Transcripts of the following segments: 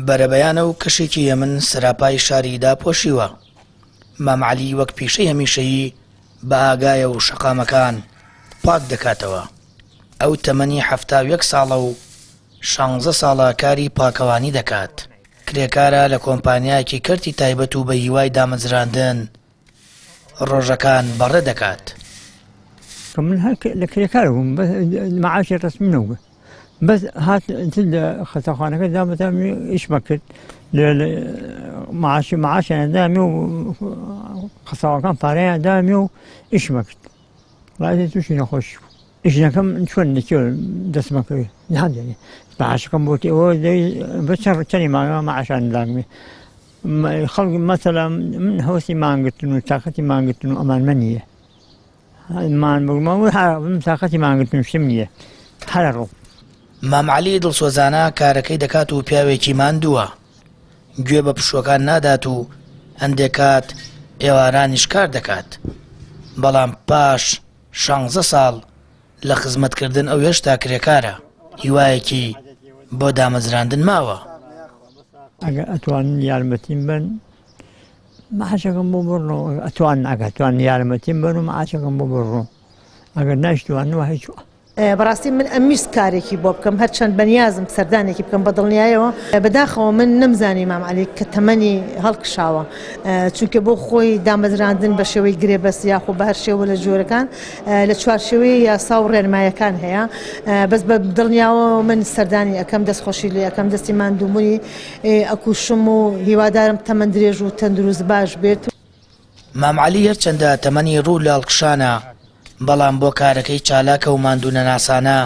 بەرەبەیانە و کەشێکی هێمن سەراپای شاری داپۆشیوە. مام عەلی وەک پیشەی هەمیشەیی بە ئاگایە و شەقامەکان پاک دەکاتەوە. ئەو تەمەنی 71 ساڵە و شانزە ساڵە کاری پاکەوانی دەکات. کرێکارە لە کۆمپانیایەکی کەرتی تایبەت و بە هیوای دامەزراندن ڕۆژەکان بەڕێ دەکات. کە من هەر لە کرێکار بووم بەس مەعاشی ڕەسمی نەبوو بەس هات لە خەسەخانەکە دامەتا ئیشمە کرد معاشی معاشیان دامی و خەساوەکان پارەیان دامی و ئیشمە کرد ڕای تووشی نەخۆشی بوو ئیشەکەم چۆن لەکوێ دەستمە کەوێ نادێنێ معاشەکەم بۆ ئەوە بە چەند چەنی مانگە معاشان داگمێ خەڵک مەسەلا من هەوەسی مانگرتن و تاقەتی مانگرتن و ئەمان من نییە مان بگومە من تاقەتی مانگرتن شتم نییە هەرە ڕۆ. مام عەلی دڵسۆزانە کارەکەی دەکات و پیاوێکی ماندووە، گوێ بە پشووەکان نادات و هەندێک کات ئێوارانیش کار دەکات، بەڵام پاش شانزە ساڵ لە خزمەتکردن ئەو هێشتا کرێکارە، هیوایەکی بۆ دامەزراندن ماوە. ئەگەر ئەتوانن یارمەتیم بەن معاشەکەم بۆ بڕنەوە ئەتوان ئەگەر توان یارمەتیم بەن و معاشەکەم بۆ بڕنەوە ئەگەر ناشتوانەوە هیچ بەڕاستی من ئەمویست کارێکی بۆ بکەم هەرچەند بەنیازم سەردانێکی بکەم بە دڵنیایەوە بەداخەوە من نەمزانی مام عەلی کە تەمەنی هەڵکشاوە چونکە بۆ خۆی دامەزراندن بە شێوەی گرێبەست یاخۆ بە هەر شێوە لە جۆرەکان لە چوارچێوەی یاسا و ڕێنمایەکان هەیە بەس بە دڵنیاوە من سەردانی ئەەکەم دەستخۆشی لێ ئەەکەم دەستی ماندووبوونی ئەکوشم و هیوادارم تەمەن درێژ و تەندروست باش بێت. مام عەلی هەرچەندە تەمەنی ڕوو لە هەڵکشانە، بەڵام بۆ کارەکەی چالاکە و ماندوونەناسانە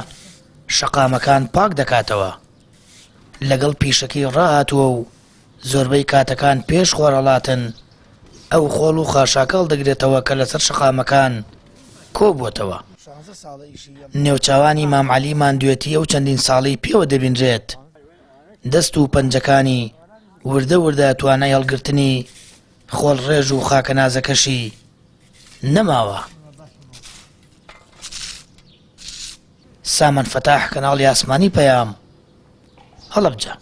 شەقامەکان پاک دەکاتەوە. لەگەڵ پیشەکەی ڕاهاتووە و زۆربەی کاتەکان پێش خۆرهەڵاتن ئەو خۆڵ و خاشاکە هەڵدەگرێتەوە کە لەسەر شەقامەکان کۆبووەتەوە. نێوچاوانی مام عەلی ماندوێتی ئەو چەندین ساڵەی پێوە دەبینرێت. دەست و پەنجەکانی وردە وردە توانای هەڵگرتنی خۆڵڕێژ و خاکەنازەکەشی نەماوە. سامان فەتاح، کەناڵی ئاسمانی پەیام، هەڵەبجە.